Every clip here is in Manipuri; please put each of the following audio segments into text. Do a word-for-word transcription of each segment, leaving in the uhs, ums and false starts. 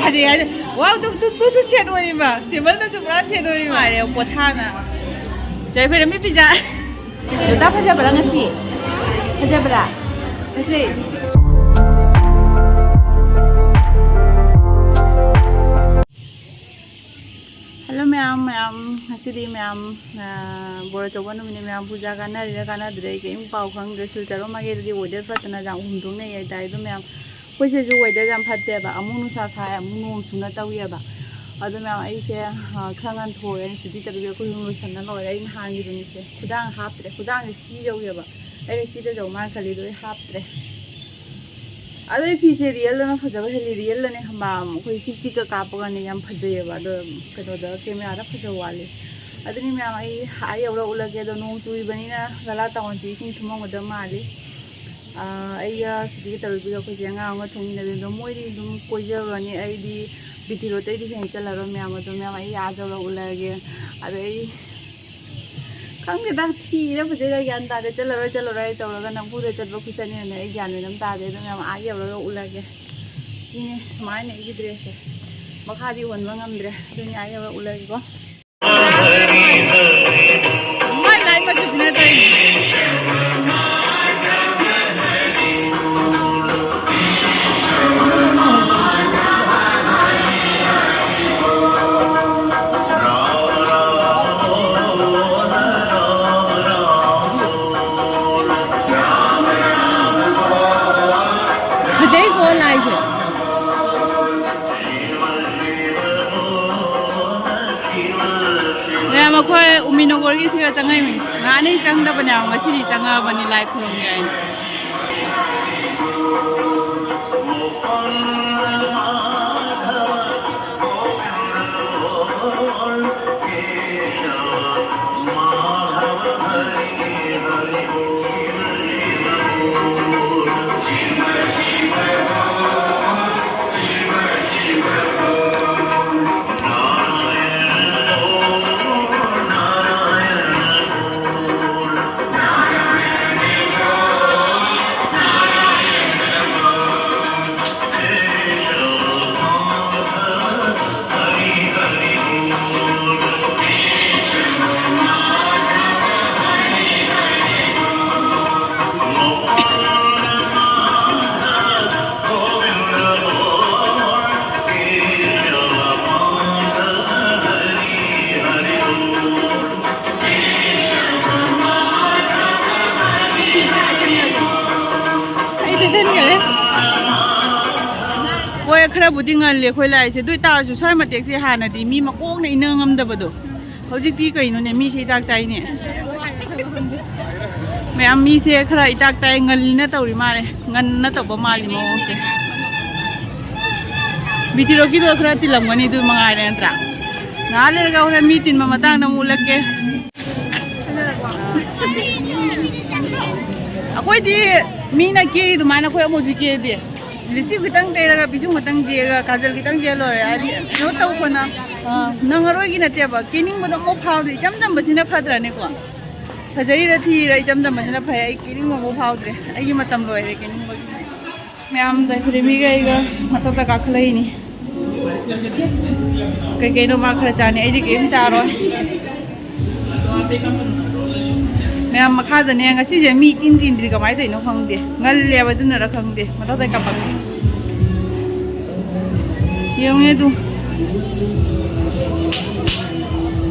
ꯐꯖꯩ ꯍꯥꯏꯗꯤ, ꯋꯥꯎ, ꯇꯨ, ꯇꯨ, ꯇꯨꯁꯨ ꯁꯦꯠ ꯑꯣꯏꯔꯤꯕ, ꯇꯦꯕꯜꯗꯁꯨ ꯄꯨꯔꯥ ꯁꯦꯠ ꯑꯣꯏꯔꯤꯕ꯫ ꯅꯨꯡꯉꯥꯏꯔꯦ, ꯄꯣꯊꯥꯅ꯫ ꯆꯦ ꯐꯤꯔꯝ, ꯃꯤ ꯄꯤꯖꯥ꯫ ꯖꯣꯇꯥ ꯐꯖꯕ꯭ꯔꯥ ꯉꯁꯤ? ꯐꯖꯕ꯭ꯔꯥ? ꯉꯁꯤ? Hello ꯃꯌꯥꯝ, ꯃꯌꯥꯝ, ꯉꯁꯤꯗꯤ ꯃꯌꯥꯝ, ꯑ, ꯕꯣꯔ ꯑꯆꯧꯕ ꯅꯨꯃꯤꯠꯅꯤ ꯃꯌꯥꯝ, ꯄꯨꯖꯥ ꯀꯥꯟꯅꯔꯤꯔꯥ ꯀꯥꯟꯅꯗ꯭ꯔꯦ ꯑꯩ ꯀꯔꯤꯝ ꯄꯥꯎ ꯈꯪꯗ꯭ꯔꯦ꯫ ꯁꯤꯜꯆꯔ ꯔꯣꯝ ꯃꯥꯏꯀꯩꯗꯗꯤ weather ꯐꯠꯇꯅ ꯌꯥꯝ ꯍꯨꯝꯗꯣꯛꯅꯩ ꯍꯥꯏꯇꯥꯔꯦ꯫ ꯑꯗꯣ ꯃꯌꯥꯝ, ꯑꯩꯈꯣꯏ ꯁꯤꯗꯁꯨ weather ꯌꯥꯝ ꯐꯠꯇꯦꯕ, ꯑꯃꯨꯛ ꯅꯨꯡꯁꯥ ꯁꯥꯏ, ꯑꯃꯨꯛ ꯅꯣꯡ ꯆꯨꯅ ꯇꯧꯋꯦꯕ꯫ ꯑꯗꯣ ꯃꯌꯥꯝ, ꯑꯩꯁꯦ, ꯑ, ꯈꯔ ꯉꯟꯊꯣꯛꯑꯦ, ꯁꯨꯇꯤ ꯇꯔꯨꯛꯀꯤ ꯑꯩꯈꯣꯏ ꯌꯨꯝ ꯂꯣꯏꯁꯟꯅ ꯂꯣꯏꯔꯦ꯫ ꯑꯩ ꯅꯍꯥꯟꯒꯤꯗꯨꯅꯤꯁꯦ, ꯈꯨꯗꯥꯡ ꯍꯥꯞꯇ꯭ꯔꯦ, ꯈꯨꯗꯥꯡꯁꯦ ꯁꯤ ꯌꯧꯋꯦꯕ꯫ ꯑꯩꯅ ꯁꯤꯗ ꯌꯧ ꯃꯥꯜꯂꯦ ꯈꯜꯂꯤꯗꯣ ꯑꯩ ꯍꯥꯞꯇ꯭ꯔꯦ꯫ ꯑꯗꯣ ꯑꯩ ꯐꯤꯁꯦ real ꯗꯅ ꯐꯖꯕ ꯍꯦꯜꯂꯤ꯫ Real ꯗꯅꯦ ꯈꯪꯕ, ꯑꯩꯈꯣꯏ ꯆꯤꯛ ꯆꯤꯛꯀ ꯀꯥꯞꯄꯒꯅꯦ ꯌꯥꯝ ꯐꯖꯩꯌꯦꯕ꯫ ꯑꯗꯣ ꯀꯩꯅꯣꯗ, camera ꯗ ꯐꯖꯕ ꯋꯥꯠꯂꯤ꯫ ꯑꯗꯨꯅꯤ ꯃꯌꯥꯝ, ꯑꯩ ꯑꯥ ꯌꯧꯔ ꯎꯠꯂꯒꯦ꯫ ꯑꯗꯣ ꯅꯣꯡ ꯆꯨꯔꯤꯕꯅꯤꯅ ꯂꯂꯥ ꯇꯥꯎꯟꯁꯤ ꯏꯁꯤꯡ ꯊꯨꯝꯃꯝꯒꯗꯕ ꯃꯥꯜꯂꯤ꯫ ꯑꯥ, ꯑꯩꯒ ꯁꯤꯗꯒꯤ ꯇꯧꯔꯤꯕꯗꯣ ꯑꯩꯈꯣꯏꯁꯦ ꯑꯉꯥꯡ ꯑꯃꯒ ꯊꯣꯡꯃꯤꯟꯅꯗꯣꯏꯅꯤ꯫ ꯑꯗꯣ ꯃꯣꯏꯗꯤ ꯑꯗꯨꯝ ꯀꯣꯏꯖꯔꯨꯔꯅꯤ, ꯑꯩꯗꯤ ꯕꯤ ꯇꯤ ꯔꯣꯗꯇꯩꯗꯤ ꯍꯦꯟꯅ ꯆꯠꯂꯔꯣꯏ ꯃꯌꯥꯝ꯫ ꯑꯗꯣ ꯃꯌꯥꯝ, ꯑꯩ ꯑꯥ ꯌꯧꯔ ꯎꯠꯂꯒꯦ꯫ ꯑꯗꯣ ꯑꯩ ꯈꯪꯗꯦꯗ, ꯊꯤꯔ ꯐꯖꯩꯔ ꯒ꯭ꯌꯥꯟ ꯇꯥꯗꯦ꯫ ꯆꯠꯂꯔꯣꯏ ꯆꯠꯂꯔꯣꯏ ꯍꯥꯏ ꯇꯧꯔꯒ ꯅꯝꯐꯨꯗ ꯆꯠꯄ ꯈꯨꯆꯠꯅꯤꯅꯅꯦ ꯑꯩ ꯒ꯭ꯌꯥꯟ ꯃꯦꯟ ꯑꯃ ꯇꯥꯗꯦ꯫ ꯑꯗꯨ ꯃꯌꯥꯝ ꯑꯥ ꯌꯧꯔꯒ ꯎꯠꯂꯒꯦ꯫ ꯁꯤꯅꯦ, ꯁꯨꯃꯥꯏꯅ ꯑꯩꯒꯤ dress ꯁꯦ꯫ ꯃꯈꯥꯗꯤ ꯌꯣꯟꯕ ꯉꯝꯗ꯭ꯔꯦ꯫ ꯑꯗꯨꯅꯤ ꯑꯥ ꯌꯧꯔꯒ ꯎꯠꯂꯒꯦꯀꯣ꯫ ꯃꯥꯏ ꯂꯥꯏ ꯃꯆꯨꯁꯤꯅ ꯇꯧꯔꯤꯅꯦ꯫ ꯐꯖꯩꯀꯣ ꯂꯥꯏꯁꯦ꯫ ꯃꯌꯥꯝ, ꯑꯩꯈꯣꯏ ꯎꯃꯤꯅꯣꯒꯔꯒꯤꯁꯤꯒ ꯆꯪꯉꯛꯏꯃꯤ꯫ ꯅꯍꯥꯟꯅꯤ ꯆꯪꯗꯕꯅꯦ, ꯉꯁꯤꯗꯤ ꯆꯪꯉꯛꯑꯕꯅꯤ ꯂꯥꯏ ꯈꯨꯔꯨꯝꯒꯦ ꯍꯥꯏꯅ꯫ ꯍꯣꯏ, ꯈꯔꯕꯨꯗꯤ ꯉꯜꯂꯦ ꯑꯩꯈꯣꯏ ꯂꯥꯛꯏꯁꯦ, ꯑꯗꯨ ꯑꯣꯏ ꯇꯥꯔꯁꯨ ꯁ꯭ꯋꯥꯏ ꯃꯇꯦꯛꯁꯦ ꯍꯥꯟꯅꯗꯤ ꯃꯤ ꯃꯀꯣꯛꯅ ꯏꯅ ꯉꯝꯗꯕꯗꯣ, ꯍꯧꯖꯤꯛꯇꯤ ꯀꯩꯅꯣꯅꯦ, ꯃꯤꯁꯦ ꯏꯇꯥꯛ ꯇꯥꯏꯅꯦ꯫ ꯃꯌꯥꯝ ꯃꯤꯁꯦ ꯈꯔ ꯏꯇꯥꯛ ꯇꯥꯏ, ꯉꯜꯂꯤꯅ ꯇꯧꯔꯤ ꯃꯥꯜꯂꯦ, ꯉꯟꯅ ꯇꯧꯕ ꯃꯥꯜꯂꯤ ꯃꯑꯣꯡꯁꯦ꯫ ꯕꯤꯇꯤꯔꯣꯀꯤꯗꯣ ꯈꯔ ꯇꯤꯜꯂꯝꯒꯅꯤ, ꯑꯗꯨ ꯃꯉꯥꯏꯔꯦ ꯅꯠꯇ꯭ꯔꯥ? ꯉꯥꯏꯍꯥꯛ ꯂꯩꯔꯒ ꯍꯣꯔꯦꯟ ꯃꯤ ꯇꯤꯟꯕ ꯃꯇꯥꯡꯗ ꯑꯃꯨꯛ ꯎꯠꯂꯛꯀꯦ꯫ ꯑꯩꯈꯣꯏꯗꯤ ꯃꯤꯅ ꯀꯦꯔꯤ ꯑꯗꯨꯃꯥꯏꯅ ꯑꯩꯈꯣꯏ ꯑꯃꯨꯛꯁꯨ ꯀꯦꯗꯦ꯫ ꯂꯤꯞꯁꯇꯤꯛ ꯈꯤꯇꯪ ꯇꯩꯔꯒ, ꯄꯤꯁꯨꯝ ꯈꯤꯇꯪ ꯌꯦꯛꯑꯒ, ꯀꯥꯖꯜ ꯈꯤꯇꯪ ꯌꯦꯛꯑ ꯂꯣꯏꯔꯦ꯫ ꯍꯥꯏꯗꯤ ꯀꯩꯅꯣ ꯇꯧꯕꯅ, ꯑ, ꯅꯪꯉꯔꯣꯏꯒꯤ ꯅꯠꯇꯦꯕ, ꯀꯦꯅꯤꯡꯕꯗꯣ ꯑꯃꯨꯛ ꯐꯥꯎꯗ꯭ꯔꯦ꯫ ꯏꯆꯝ ꯆꯝꯕꯁꯤꯅ ꯐꯗ꯭ꯔꯅꯦꯀꯣ? ꯐꯖꯩꯔ ꯊꯤꯔ ꯏꯆꯝ ꯆꯝꯕꯁꯤꯅ ꯐꯩ꯫ ꯑꯩ ꯀꯦꯅꯤꯡꯕ ꯑꯃꯨꯛ ꯐꯥꯎꯗ꯭ꯔꯦ꯫ ꯑꯩꯒꯤ ꯃꯇꯝ ꯂꯣꯏꯔꯦ ꯀꯦꯅꯤꯡꯕꯒꯤ꯫ ꯃꯌꯥꯝ ꯖꯥꯏꯐꯔꯦꯝꯕꯤꯒ ꯑꯩꯒ ꯃꯊꯛꯇ ꯀꯥꯈꯠꯂꯛꯏꯅꯤ꯫ ꯀꯩ ꯀꯩꯅꯣ ꯃꯥ ꯈꯔ ꯆꯥꯅꯤ, ꯑꯩꯗꯤ ꯀꯔꯤꯝ ꯆꯥꯔꯣꯏ꯫ ꯃꯌꯥꯝ ꯃꯈꯥꯗꯅꯦ, ꯉꯁꯤꯁꯦ ꯃꯤ ꯏꯇꯤꯟ ꯇꯤꯟꯗ꯭ꯔꯤ, ꯀꯃꯥꯏꯅ ꯇꯧꯔꯤꯅꯣ ꯈꯪꯗꯦ, ꯉꯜꯂꯦꯕ, ꯑꯗꯨꯅꯔ ꯈꯪꯗꯦ, ꯃꯊꯛꯇ ꯀꯥꯄꯛꯀꯦ꯫ ꯌꯦꯡꯉꯨꯅꯦ ꯑꯗꯨ꯫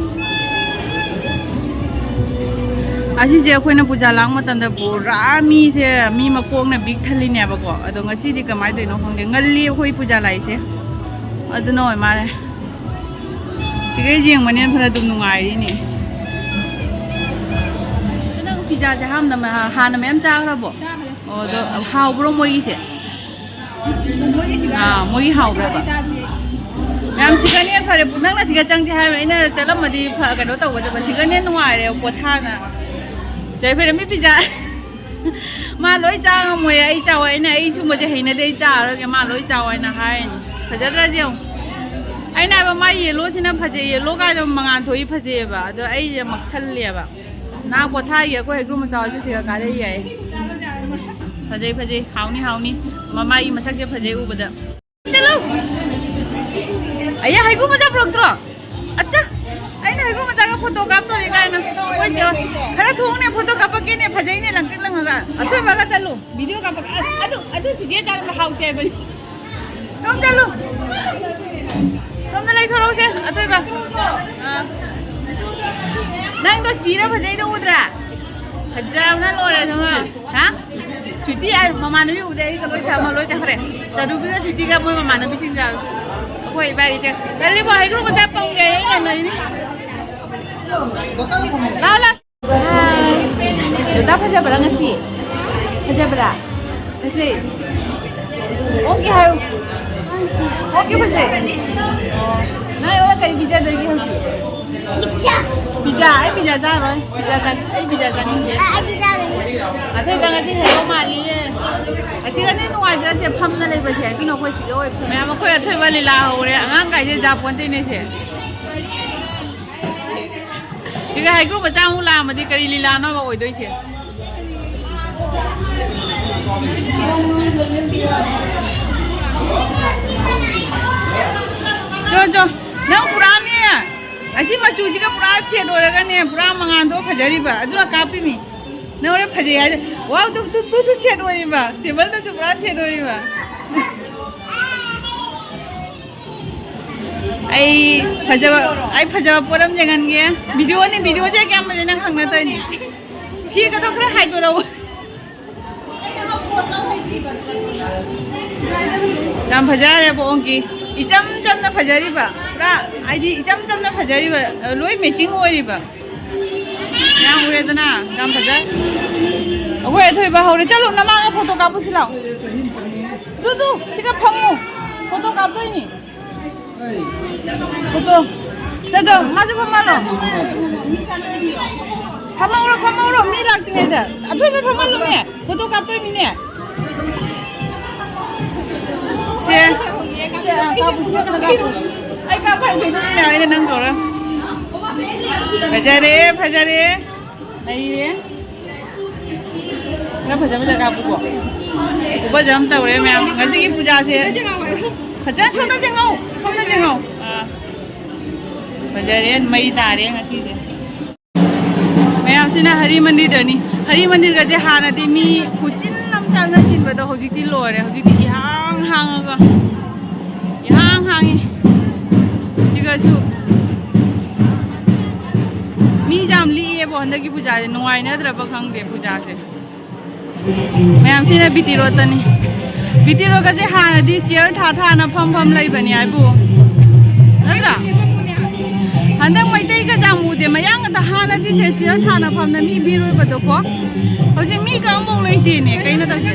ꯑꯁꯤꯁꯦ ꯑꯩꯈꯣꯏꯅ ꯄꯨꯖꯥ ꯂꯥꯛꯄ ꯃꯇꯝꯗ ꯄꯨꯔꯥ ꯃꯤꯁꯦ, ꯃꯤ ꯃꯀꯣꯛꯅ ꯕꯤꯛ ꯊꯜꯂꯤꯅꯦꯕꯀꯣ꯫ ꯑꯗꯣ ꯉꯁꯤꯗꯤ ꯀꯃꯥꯏꯅ ꯇꯧꯔꯤꯅꯣ ꯈꯪꯗꯦ, ꯉꯜꯂꯤ ꯑꯩꯈꯣꯏ ꯄꯨꯖꯥ ꯂꯥꯛꯏꯁꯦ, ꯑꯗꯨꯅ ꯑꯣꯏ ꯃꯥꯜꯂꯦ꯫ ꯁꯤꯒꯩ ꯌꯦꯡꯕꯅꯦꯅ ꯐꯅ ꯑꯗꯨꯝ ꯅꯨꯡꯉꯥꯏꯔꯤꯅꯦ꯫ ꯅꯪ ꯄꯤꯖꯥꯁꯦ ꯍꯥꯟꯅ ꯃ-, ꯍꯥꯟꯅ ꯃꯌꯥꯝ ꯆꯥꯈ꯭ꯔꯕꯣ? ꯆꯥꯈ꯭ꯔꯦ꯫ ꯑꯣ, ꯑꯗꯣ ꯍꯥꯎꯕ꯭ꯔꯣ ꯃꯣꯏꯒꯤꯁꯦ? ꯃꯣꯏꯒꯤꯁꯤꯒ ꯑꯥ, ꯃꯣꯏꯒꯤ ꯍꯥꯎꯕ꯭ꯔꯕ? ꯁꯤꯒꯗꯤ ꯆꯥꯗ꯭ꯔꯤ꯫ ꯌꯥꯝ ꯁꯤꯒꯅꯦ ꯐꯔꯦ꯫ ꯅꯪꯅ ꯁꯤꯒ ꯆꯪꯁꯦ ꯍꯥꯏꯕ, ꯑꯩꯅ ꯆꯠꯂꯝꯃꯗꯤ ꯐ-, ꯀꯩꯅꯣ ꯇꯧꯒꯗꯕ꯫ ꯁꯤꯒꯅꯦ ꯅꯨꯡꯉꯥꯏꯔꯦ ꯄꯣꯊꯥꯅ꯫ ꯆꯦ ꯐꯤꯔꯝꯕꯤ ꯄꯤꯖꯥ꯫ ꯃꯥ ꯂꯣꯏ ꯆꯥ ꯉꯝꯃꯣꯏ, ꯑꯩ ꯆꯥꯎ꯫ ꯑꯩꯅ, "ꯑꯩ ꯁꯨꯝꯕꯁꯦ ꯍꯩꯅꯗꯦ, ꯑꯩ ꯆꯥꯔꯔꯣꯏꯒꯦ", ꯃꯥ ꯂꯣꯏ ꯆꯥꯎ ꯍꯥꯏꯅ ꯍꯥꯏꯔꯤꯅꯤ꯫ ꯐꯖꯗ꯭ꯔꯥ ꯌꯦꯡꯉꯨ꯫ ꯑꯩꯅ ꯍꯥꯏꯕ, ꯃꯥ ꯌꯦꯜꯂꯣꯁꯤꯅ ꯐꯖꯩ, ꯌꯦꯜꯂꯣ ꯀꯥꯏꯗꯣ ꯃꯉꯥꯟ ꯊꯣꯛꯏ ꯐꯖꯩꯑꯕ, ꯑꯗꯣ ꯑꯩꯁꯦ ꯃꯛꯁꯜꯂꯦꯕ꯫ ꯅꯍꯥꯛ ꯄꯣꯊꯥꯒꯤ, ꯑꯩꯈꯣꯏ ꯍꯩꯀ꯭ꯔꯨ ꯃꯆꯥ ꯍꯣꯏꯁꯨ ꯁꯤꯒ ꯀꯥꯔꯛꯏ ꯌꯥꯏ꯫ ꯐꯖꯩ, ꯐꯖꯩ, ꯍꯥꯎꯅꯤ, ꯍꯥꯎꯅꯤ꯫ ꯃꯃꯥꯏꯒꯤ ꯃꯁꯛꯁꯦ ꯐꯖꯩ ꯎꯕꯗ꯫ ꯆꯠꯂꯨ꯫ ꯑꯌꯥ, ꯍꯩꯀ꯭ꯔꯨ ꯃꯆꯥ ꯄꯨꯔꯛꯇ꯭ꯔꯣ? ꯑꯠꯆꯥ, ꯑꯩꯅ ꯍꯩꯀ꯭ꯔꯨ ꯃꯆꯥꯒ ꯐꯣꯇꯣ ꯀꯥꯞꯇꯣꯔꯤ ꯀꯥꯏꯅ꯫ ꯍꯣꯏ, ꯆꯦ꯫ ꯈꯔ ꯊꯣꯡꯅꯦ, ꯐꯣꯇꯣ ꯀꯥꯞꯄꯛꯀꯦꯅꯦ, ꯐꯖꯩꯅꯦ, ꯂꯪꯇ꯭ꯔꯤꯛ ꯂꯪꯉꯒ꯫ ꯑꯊꯣꯏꯕꯒ ꯆꯠꯂꯨ, ꯚꯤꯗꯤꯑꯣ ꯀꯥꯞꯄꯛꯀꯦ꯫ ꯑ-, ꯑꯗꯨ, ꯑꯗꯨ ꯆꯤꯆꯦ ꯆꯥꯔꯝꯕ ꯍꯥꯎꯇꯦ ꯍꯥꯏꯕꯅꯤ꯫ ꯁꯣꯝ ꯆꯠꯂꯨ꯫ ꯁꯣꯝꯗ ꯂꯩꯊꯣꯔꯛꯎꯁꯦ, ꯑꯊꯣꯏꯕ꯫ ꯑꯥ꯫ ꯅꯪꯗꯣ ꯁꯤꯔ ꯐꯖꯩꯗꯣ ꯎꯗ꯭ꯔꯥ? ꯐꯖꯕꯅ ꯂꯣꯏꯔꯦ, ꯑꯗꯨꯒ꯫ ꯍꯥ? ꯁ꯭ꯋꯤꯇꯤ ꯍꯥꯏ ꯃꯃꯥꯟꯅꯕꯤ ꯎꯗꯦ, ꯑꯩꯒ ꯂꯣꯏ ꯁꯥꯃ ꯂꯣꯏ ꯆꯠꯈ꯭ꯔꯦ꯫ ꯆꯥꯔꯨꯕꯤꯒ ꯁ꯭ꯋꯤꯇꯤꯒ ꯃꯣꯏ ꯃꯃꯥꯟꯅꯕꯤꯁꯤꯡꯒ ꯑꯩꯈꯣꯏ ꯏꯕꯥꯏ ꯏꯆꯦ ꯀꯜꯂꯤꯕꯣ, ꯍꯩꯒ꯭ꯔꯨ ꯃꯆꯥ ꯄꯪꯒꯦ ꯑꯩ ꯀꯩꯅꯣ ꯏꯅꯤ꯫ ꯂꯥꯎ ꯂꯥꯎ꯫ ꯍꯥꯏ꯫ ꯗꯣꯗꯥ ꯐꯖꯕ꯭ꯔꯥ ꯉꯁꯤ? ꯐꯖꯕ꯭ꯔꯥ? ꯉꯁꯤ? ꯑꯣꯀꯦ ꯍꯥꯏꯌꯨ꯫ ꯑꯣꯀꯦ ꯐꯖꯩ꯫ ꯑꯣ꯫ ꯅꯪ ꯑꯩꯉꯣꯟꯗ ꯀꯔꯤ ꯄꯤꯖꯗꯣꯏꯒꯦ ꯍꯧꯖꯤꯛ? ꯄꯤꯖꯥ꯫ ꯄꯤꯖꯥ? ꯑꯩ ꯄꯤꯖꯥ ꯆꯥꯔꯣꯏ꯫ ꯄꯤꯖꯥ ꯆꯥ-, ꯑꯩ ꯄꯤꯖꯥ ꯆꯥꯅꯤꯡꯗꯦ꯫ ꯑ-, ꯑꯩ ꯄꯤꯖꯥꯒꯅꯤ꯫ ꯑꯊꯣꯏꯕ ꯉꯁꯤ ꯍꯦꯔꯣ ꯃꯥꯜꯂꯤꯌꯦ꯫ ꯑꯁꯤꯒꯅꯦ ꯅꯨꯡꯉꯥꯏꯇ꯭ꯔꯁꯦ ꯐꯝꯅ ꯂꯩꯕꯁꯦ꯫ ꯑꯗꯨꯅ ꯑꯩꯈꯣꯏ ꯁꯤꯗ ꯑꯣꯏ ꯐꯝꯃꯦ꯫ ꯃꯌꯥꯝ ꯑꯩꯈꯣꯏ ꯑꯊꯣꯏꯕ ꯂꯤꯂꯥ ꯍꯧꯔꯦ꯫ ꯑꯉꯥꯡ ꯀꯥꯏꯁꯦ ꯖꯥꯄꯣꯟꯇꯦꯅꯦꯁꯦ꯫ ꯁꯤꯒ ꯍꯩꯀ꯭ꯔꯨ ꯃꯆꯥ ꯑꯃꯨꯛ ꯂꯥꯛꯑꯝꯃꯗꯤ ꯀꯔꯤ ꯂꯤꯂꯥꯅꯣꯕ ꯑꯣꯏꯗꯣꯏꯁꯦ? ꯆꯣ, ꯆꯣ꯫ ꯅꯪ ꯄꯨꯔꯥꯅꯦ꯫ ꯑꯁꯤ ꯃꯆꯨꯁꯤꯒ ꯄꯨꯔꯥ ꯁꯦꯠ ꯑꯣꯏꯔꯒꯅꯦ, ꯄꯨꯔꯥ ꯃꯉꯥꯟꯗꯣ ꯐꯖꯔꯤꯕ꯫ ꯑꯗꯨꯅ ꯀꯥꯞꯄꯤꯃꯤ꯫ ꯅꯪ ꯍꯣꯔꯦꯟ ꯐꯖꯩ ꯍꯥꯏꯗꯤ, ꯋꯥꯎ, ꯇꯨ, ꯇꯨ, ꯇꯨꯁꯨ ꯁꯦꯠ ꯑꯣꯏꯔꯤꯕ꯫ ꯇꯦꯕꯜꯗꯨꯁꯨ ꯄꯨꯔꯥ ꯁꯦꯠ ꯑꯣꯏꯔꯤꯕ꯫ ꯑꯩ ꯐꯖꯕ, ꯑꯩ ꯐꯖꯕ ꯄꯣꯠ ꯑꯃ ꯌꯦꯡꯍꯟꯒꯦ꯫ ꯚꯤꯗꯤꯑꯣꯅꯤ, ꯚꯤꯗꯤꯑꯣꯁꯦ ꯀꯌꯥꯝ ꯐꯖꯩ ꯅꯪ ꯈꯪꯅ ꯇꯧꯔꯤꯅꯤ꯫ ꯐꯤꯒꯗꯣ ꯈꯔ ꯍꯥꯏꯗꯣꯔꯛꯑꯣ꯫ ꯌꯥꯝ ꯐꯖꯔꯦ ꯄꯣꯡꯒꯤ꯫ ꯏꯆꯝ ꯆꯝꯅ ꯐꯖꯔꯤꯕ꯫ ꯄꯨꯔꯥ ꯍꯥꯏꯗꯤ ꯏꯆꯝ ꯆꯝꯅ ꯐꯖꯔꯤꯕ, ꯂꯣꯏ ꯃꯦꯆꯤꯡ ꯑꯣꯏꯔꯤꯕ꯫ ꯌꯥꯝ ꯎꯔꯦꯗꯅ, ꯌꯥꯝ ꯐꯖ-, ꯑꯩꯈꯣꯏ ꯑꯊꯣꯏꯕ ꯍꯧꯔꯦ꯫ ꯆꯠꯂꯣ, ꯅꯃꯥꯒ ꯐꯣꯇꯣ ꯀꯥꯞꯄꯨꯁꯤ ꯂꯥꯛꯑꯣ꯫ ꯑꯗꯨ, ꯑꯗꯨ, ꯁꯤꯒ ꯐꯝꯃꯨ꯫ ꯐꯣꯇꯣ ꯀꯥꯞꯇꯣꯏꯅꯤ꯫ ꯐꯣꯇꯣ꯫ ꯆꯠꯂꯣ, ꯃꯥꯁꯨ ꯐꯝꯍꯜꯂꯣ꯫ ꯐꯝꯍꯧꯔꯣ, ꯐꯝꯍꯧꯔꯣ, ꯃꯤ ꯂꯥꯛꯇ꯭ꯔꯤꯉꯩꯗ꯫ ꯑꯊꯣꯏꯕ ꯐꯝꯍꯜꯂꯨꯅꯦ꯫ ꯐꯣꯇꯣ ꯀꯥꯞꯇꯣꯏꯅꯤꯅꯦ꯫ ꯁꯦ꯫ ꯑꯩ ꯀꯥꯞꯄ ꯍꯩꯇꯦ, ꯅꯪ ꯃꯌꯥꯝ ꯑꯩꯅ ꯅꯪ ꯀꯧꯔ꯫ ꯐꯖꯔꯦ, ꯐꯖꯔꯦ꯫ ꯂꯩꯔꯦ꯫ ꯈꯔ ꯐꯖ ꯐꯖ ꯀꯥꯞꯄꯨꯀꯣ꯫ ꯈꯨꯐꯖ ꯑꯃ ꯇꯧꯔꯦ ꯃꯌꯥꯝ꯫ ꯉꯁꯤꯒꯤ ꯄꯨꯖꯥꯁꯦ ꯐꯖꯅ ꯁꯣꯝꯗ ꯌꯦꯡꯍꯧ, ꯁꯣꯝꯗ ꯌꯦꯡꯍꯧ꯫ ꯑꯥ꯫ ꯐꯖꯔꯦ, ꯃꯩ ꯇꯥꯔꯦ ꯉꯁꯤꯁꯦ꯫ ꯃꯌꯥꯝꯁꯤꯅ ꯍꯔꯤ ꯃꯟꯗꯤꯔꯗꯅꯤ꯫ ꯍꯔꯤ ꯃꯟꯗꯤꯔꯒꯁꯦ ꯍꯥꯟꯅꯗꯤ ꯃꯤ ꯈꯨꯆꯤꯟ ꯑꯃ ꯆꯪꯅ ꯆꯤꯟꯕꯗꯣ ꯍꯧꯖꯤꯛꯇꯤ ꯂꯣꯏꯔꯦ꯫ ꯍꯧꯖꯤꯛꯇꯤ ꯏꯍꯥꯡ ꯍꯥꯡꯉꯒ, ꯏꯍꯥꯡ ꯍꯥꯡꯉꯤ꯫ ꯁꯤꯒꯁꯨ ꯃꯤꯁꯦ ꯌꯥꯝ ꯂꯤꯛꯑꯦꯕꯣ ꯍꯟꯗꯛꯀꯤ ꯄꯨꯖꯥꯁꯦ꯫ ꯅꯨꯡꯉꯥꯏꯅꯗ꯭ꯔꯕ ꯈꯪꯗꯦ ꯄꯨꯖꯥꯁꯦ꯫ ꯃꯌꯥꯝꯁꯤꯅ ꯕꯤ ꯇꯤ ꯔꯣꯗꯇꯅꯤ꯫ ꯕꯤ ꯇꯤ ꯔꯣꯗꯀꯁꯦ ꯍꯥꯟꯅꯗꯤ ꯆꯤꯌꯔ ꯊꯥ ꯊꯥꯅ ꯐꯝ ꯐꯝ ꯂꯩꯕꯅꯤ ꯍꯥꯏꯕꯨ, ꯅꯠꯇ꯭ꯔꯥ? ꯍꯟꯗꯛ ꯃꯩꯇꯩꯒ ꯌꯥꯝ ꯎꯗꯦ, ꯃꯌꯥꯡ ꯉꯥꯛꯇ꯫ ꯍꯥꯟꯅꯗꯤ ꯁꯦ ꯆꯤꯌꯔ ꯊꯥꯅ ꯐꯝꯅ ꯃꯤ ꯃꯤꯔꯣꯏꯕꯗꯣꯀꯣ, ꯍꯧꯖꯤꯛ ꯃꯤ ꯀꯔꯝꯐꯥꯎ ꯂꯩꯇꯦꯅꯦ꯫ ꯀꯩꯅꯣ ꯇꯧꯔꯤꯁꯦ?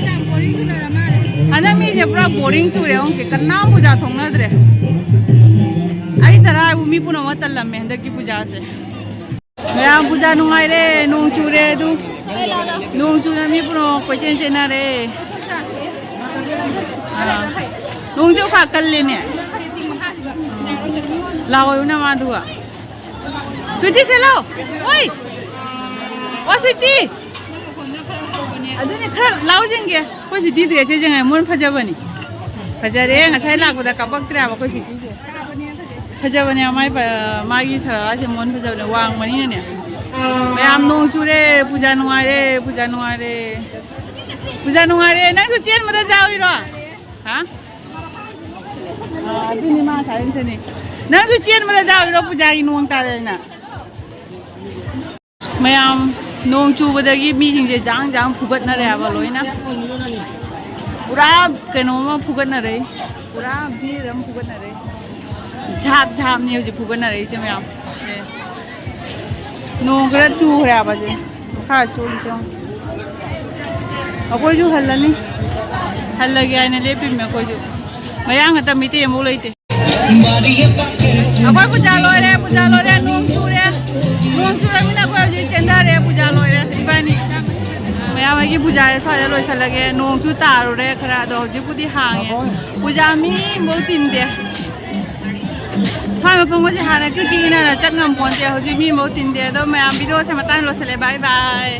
ꯍꯟꯗꯛ ꯃꯤꯁꯦ ꯄꯨꯔꯥ ꯕꯣꯔꯤꯡ ꯆꯨꯔꯦ꯫ ꯑꯃꯨꯛꯀꯤ ꯀꯅꯥꯝ ꯄꯨꯖꯥ ꯊꯣꯛꯅꯗ꯭ꯔꯦ꯫ ꯑꯩ ꯇꯔꯥ ꯍꯥꯏꯕꯨ ꯃꯤ ꯄꯨꯝꯅꯃꯛ ꯇꯜꯂꯝꯃꯦ ꯍꯟꯗꯛꯀꯤ ꯄꯨꯖꯥꯁꯦ꯫ ꯃꯌꯥꯝ ꯄꯨꯖꯥ ꯅꯨꯡꯉꯥꯏꯔꯦ, ꯅꯣꯡ ꯆꯨꯔꯦ ꯑꯗꯨ꯫ ꯅꯣꯡ ꯆꯨꯅ ꯃꯤ ꯄꯨꯝꯅꯃꯛ ꯀꯣꯏꯆꯦꯟ ꯆꯦꯟꯅꯔꯦ꯫ ꯑꯥ꯫ ꯅꯣꯡꯁꯦ ꯈꯔ ꯀꯜꯂꯦꯅꯦ꯫ ꯂꯥꯛꯑꯣ ꯅꯃꯥꯗꯨꯒ꯫ ꯁ꯭ꯋꯤꯇꯤ ꯁꯦ ꯂꯥꯎ꯫ ꯑꯣꯏ꯫ ꯑꯣ ꯁ꯭ꯋꯤꯇꯤ꯫ ꯑꯗꯨꯅꯦ ꯈꯔ ꯂꯥꯎꯖꯤꯟꯒꯦ꯫ ꯑꯩꯈꯣꯏ ꯁ꯭ꯋꯤꯇꯤ ꯗ꯭ꯔꯦꯁꯁꯦ ꯌꯦꯡꯉꯦ ꯃꯣꯏꯅ ꯐꯖꯕꯅꯤ꯫ ꯐꯖꯔꯦ ꯉꯁꯥꯏ ꯂꯥꯛꯄꯗ ꯀꯥꯄꯛꯇ꯭ꯔꯦ ꯍꯥꯏꯕ ꯑꯩꯈꯣꯏ ꯁ꯭ꯋꯤꯇꯤꯁꯦ꯫ ꯐꯖꯕꯅꯦ ꯃꯥꯏ ꯄ-, ꯃꯥꯒꯤ ꯁꯔꯥꯁꯦ ꯃꯣꯟ ꯐꯖꯕꯅꯦ ꯋꯥꯡꯕꯅꯤꯅꯅꯦ꯫ ꯃꯌꯥꯝ ꯅꯣꯡ ꯆꯨꯔꯦ ꯄꯨꯖꯥ ꯅꯨꯡꯉꯥꯏꯔꯦ ꯄꯨꯖꯥ ꯅꯨꯡꯉꯥꯏꯔꯦ꯫ ꯄꯨꯖꯥ ꯅꯨꯡꯉꯥꯏꯔꯦ ꯅꯪꯁꯨ ꯆꯦꯟꯕꯗ ꯌꯥꯎꯏꯔꯣ? ꯍꯥ? ꯑꯥ, ꯑꯗꯨꯅꯤ ꯃꯥ ꯉꯁꯥꯏ ꯅꯪꯁꯨ ꯆꯦꯟꯕꯗ ꯌꯥꯎꯏꯔꯣ ꯄꯨꯖꯥꯒꯤ ꯅꯣꯡ ꯇꯥꯔꯦꯅ꯫ ꯃꯌꯥꯝ ꯅꯣꯡ ꯆꯨꯕꯗꯒꯤ ꯃꯤꯁꯤꯡꯁꯦ ꯖꯥꯡ ꯖꯥꯡ ꯐꯨꯒꯠꯅꯔꯦ ꯍꯥꯏꯕ ꯂꯣꯏꯅ꯫ ꯄꯨꯔꯥ ꯀꯩꯅꯣꯝꯃ ꯐꯨꯒꯠꯅꯔꯦ꯫ ꯄꯨꯔꯥ ꯚꯤꯔ ꯑꯃ ꯐꯨꯒꯠꯅꯔꯦ꯫ ꯖꯥꯞ ꯖꯥꯞꯅꯤ ꯍꯧꯖꯤꯛ ꯐꯨꯒꯠꯅꯔꯛꯏꯁꯦ ꯃꯌꯥꯝ꯫ ꯑꯦ꯫ ꯅꯣꯡ ꯈꯔ ꯆꯨꯈ꯭ꯔꯦ ꯍꯥꯏꯕꯁꯦ꯫ ꯃꯈꯥ ꯆꯣꯠꯂꯤꯁꯦ ꯌꯦꯡꯉꯣ꯫ ꯑꯩꯈꯣꯏꯁꯨ ꯍꯜꯂꯅꯤ꯫ ꯍꯜꯂꯒꯦ ꯍꯥꯏꯅ ꯂꯦꯞꯄꯤꯃꯦ ꯑꯩꯈꯣꯏꯁꯨ꯫ ꯃꯌꯥꯡ ꯈꯛꯇ ꯃꯩꯇꯩ ꯑꯃꯐꯥꯎ ꯂꯩꯇꯦ꯫ ꯑꯩꯈꯣꯏ ꯄꯨꯖꯥ ꯂꯣꯏꯔꯦ ꯄꯨꯖꯥ ꯂꯣꯏꯔꯦ ꯅꯣꯡ ꯆꯨꯔꯦ꯫ ꯅꯣꯡ ꯆꯨꯔꯃꯤꯅ ꯑꯩꯈꯣꯏ ꯍꯧꯖꯤꯛ ꯆꯦꯟꯊꯔꯦ ꯄꯨꯖꯥ ꯂꯣꯏꯔꯦ ꯏꯕꯥꯅꯤ꯫ ꯃꯌꯥꯝ ꯑꯩꯒꯤ ꯄꯨꯖꯥꯁꯦ ꯁ꯭ꯋꯥꯏꯗ ꯂꯣꯏꯁꯤꯜꯂꯒꯦ ꯅꯣꯡꯁꯨ ꯇꯥꯔꯨꯔꯦ ꯈꯔ ꯑꯗꯣ ꯍꯧꯖꯤꯛꯄꯨꯗꯤ ꯍꯥꯡꯉꯦ꯫ ꯄꯨꯖꯥ ꯃꯤ ꯑꯃꯐꯥꯎ ꯇꯤꯟꯗꯦ꯫ ꯁ꯭ꯋꯥꯏ ꯃꯐꯝꯒꯁꯦ ꯍꯥꯟꯅ ꯀ꯭ꯔꯤꯛ ꯀ꯭ꯔꯤꯛ ꯏꯟꯅꯔ ꯆꯠ ꯉꯝꯄꯣꯟꯇꯦ ꯍꯧꯖꯤꯛ ꯃꯤ ꯑꯃꯐꯥꯎ ꯇꯤꯟꯗꯦ ꯑꯗꯣ ꯃꯌꯥꯝ ꯚꯤꯗꯤꯑꯣꯁꯦ ꯃꯇꯥꯡ ꯂꯣꯏꯁꯤꯜꯂꯦ ꯕꯥꯏ ꯕꯥꯏ꯫